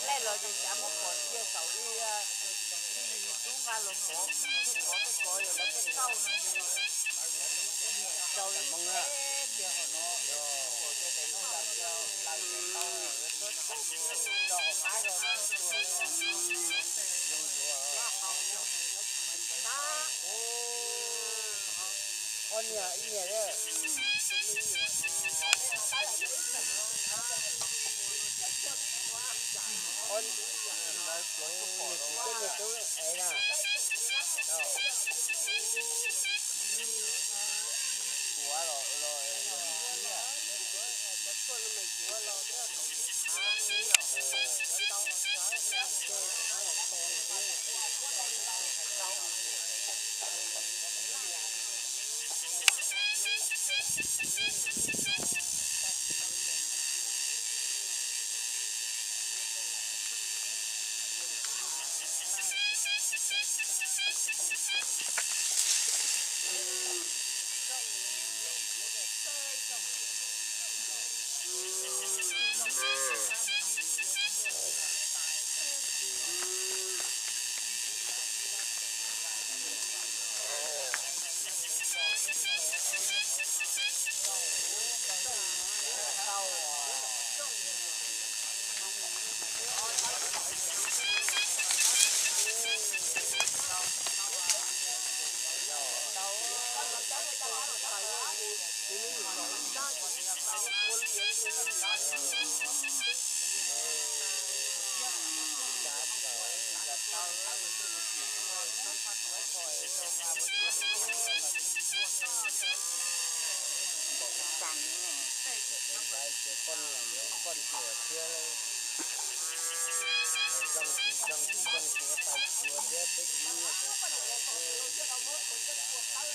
Lej los ces cav muab pov cia saum li, ib yig tub nqa los pov, tej pov tej pov yog lawv tej tauj no, rau li Hmoob na. Tias hom no, pom tias tes no lawv, lawv tau, rau hauv qab rau no tuag li. Ob niag ib niag li. Ob niag txiv thiab niag tub ev na. Poj niam yuav poj ntsuam thiab, zoo tsis zoo tsis zoo tsis pais tsuas thiab peb tus me nyuam tseem haus thiab.